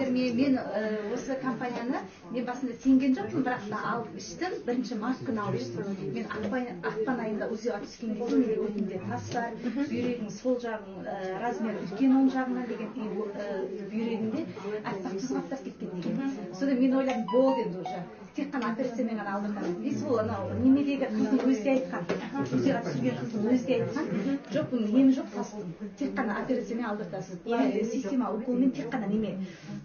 Сәлеметсіздер ме? Мен осы компанияны мен басында сенген жоқпын, бірақ та алып іштім. 1 март күні алып іштім. Мен ақпан айында УЗИға түскен кезде менде өтімде тас бар, бүйрегім сол жағым размері үлкен оң жағынан деген, и бүйрегімде аппақ тұз қаптап кеткен деген. Содан мен ойладым, болды енді, уже тек қана операциямен ғана алдыртамын. И сол анау немедегі қыздың өзі де айтқан, УЗИға түсірген қыздың өзі де айтқан: жоқ, бұның емі жоқ тастың, тек қана операциямен алдыртасыз, былай система уколмен тек қана неме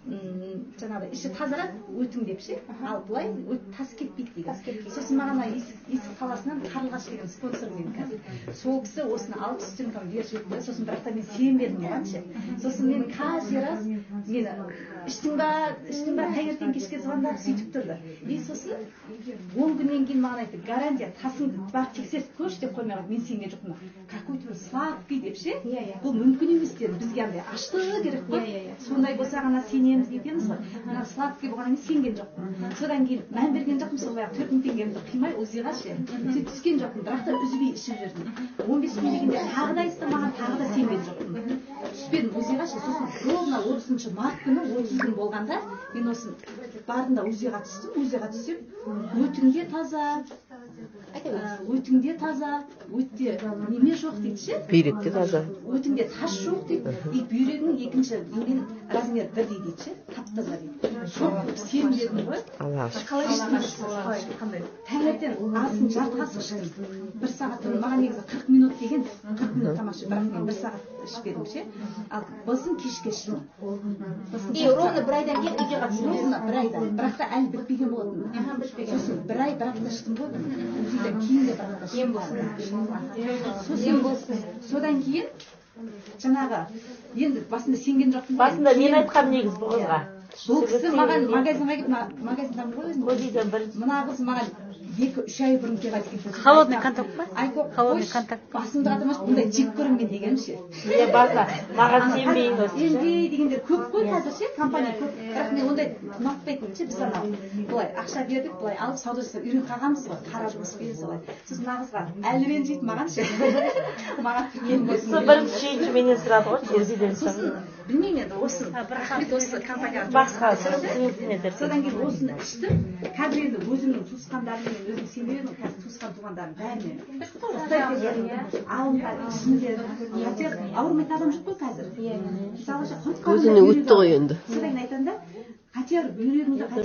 жаңағыдай іші тазарады өтің деп ше, ал былай тас кетпейді деген. Сосын маған ана Есік қаласынан Қарлығаш деген спонсор менің қазір, сол кісі осыны алып, сестренкам беріп жіберді. Сосын бірақ та мен сенбедім оған ше. Сосын мен каждый раз мені іштің ба, іштің ба, таңертең кешке звондап, сөйтіп тұрды. И сосын 10 күннен кейін маған айтты: гарантия, тасыңды барып тексертіп көрші деп қоймай қойды. Мен сенген жоқпын, какой то бір сладкий деп ше. иә иә Бұл мүмкін емес дедім, бізге андай аштығы керек қой. иә иә Сондай болса ғана сенеміз, нетеміз ғой. Мына сладкий болғаннан кейін сенген жоқпын. Содан кейін мән берген жоқпын, сол баяғы 4000 теңгемді қимай УЗИға ше, сөйтіп түскен жоқпын. Бірақ та үзбей ішіп жүрдім. 15 күн дегенде тағы да айтты маған, тағы да сенген жоқпын, түспедім УЗИға ше. Сосын ровно 30 март күні 30 күн болғанда мен осы бардым да УЗИға түстім. УЗИға түссем, өтіңде таза, өтіңде таза, өтте неме жоқ дейді ше. Бүйректе таза. Өтіңде тас жоқ дейді, и бүйрегінің екінші немен размері бірдей дейді ше, тап таза дейді. Шок болып сенбедім ғой. Аллаға шүкір. Қалай іштіңіз, қалай, қандай? Таңертең асын жарты қасық іштім бір сағат бұрын. Маған негізі 40 минут деген, 40 минут тамақ ішу, бірақ мен бір сағат ішпедім ше. Ал Б-сын кешке іштім. Б-сын И ровно бір айдан кейін УЗИға түстіңіз? Ровно бір айда, бірақ та әлі бітпеген болатын. Бітпеген. Сосын бір ай, бір апта іштім ғой бұны. УЗИден кейін де бір апта іштім. Ем болсын. Сосын содан кейін жаңағы енді басында сенген жоқпын ғой. Басында мен айтқанмын негізі бұл қызға. Бұл кісі маған магазинға келіп, мына магазиндамын ғой өзім. УЗИден бірінші. Мына қыз маған 2-3 ай бұрын келіп айтып кетті. Холодный контакт па? Айко, Холодный қойшы, контакт. басымды қатырмашы, бұндай жек көремін мен дегенім ше. Иә, басында маған сенбейін осы ше. Емдей дегендер көп қой қазір ше, компания көп, бірақ мен ондай ұнатпайтынмын ше. Біз анау былай ақша бердік, былай алып сауда жасап үйреніп қалғанбыз ғой, қара жұмыспен солай. Сосын мына қызға әлі ренжиді маған ше, маған ем болсын. Сол бірінші үшінші менен сұрады ғой УЗИден. Сосын білмеймін енді, осы рахмет осы компанияға. Басқа сіңлісіне. Содан кейін осыны іштім. Қазір енді өзімнің туысқандарыммен, өзім сенбеп едім, қазір туысқан туғандарым бәріне алыңдар, ішіңдер, хотя ауырмайтын адам жоқ қой қазір. Иә, мысалға ше, құрт. Өзіне өтті ғой енді. Содан кейін айтамын да, хотя бүйрегіңді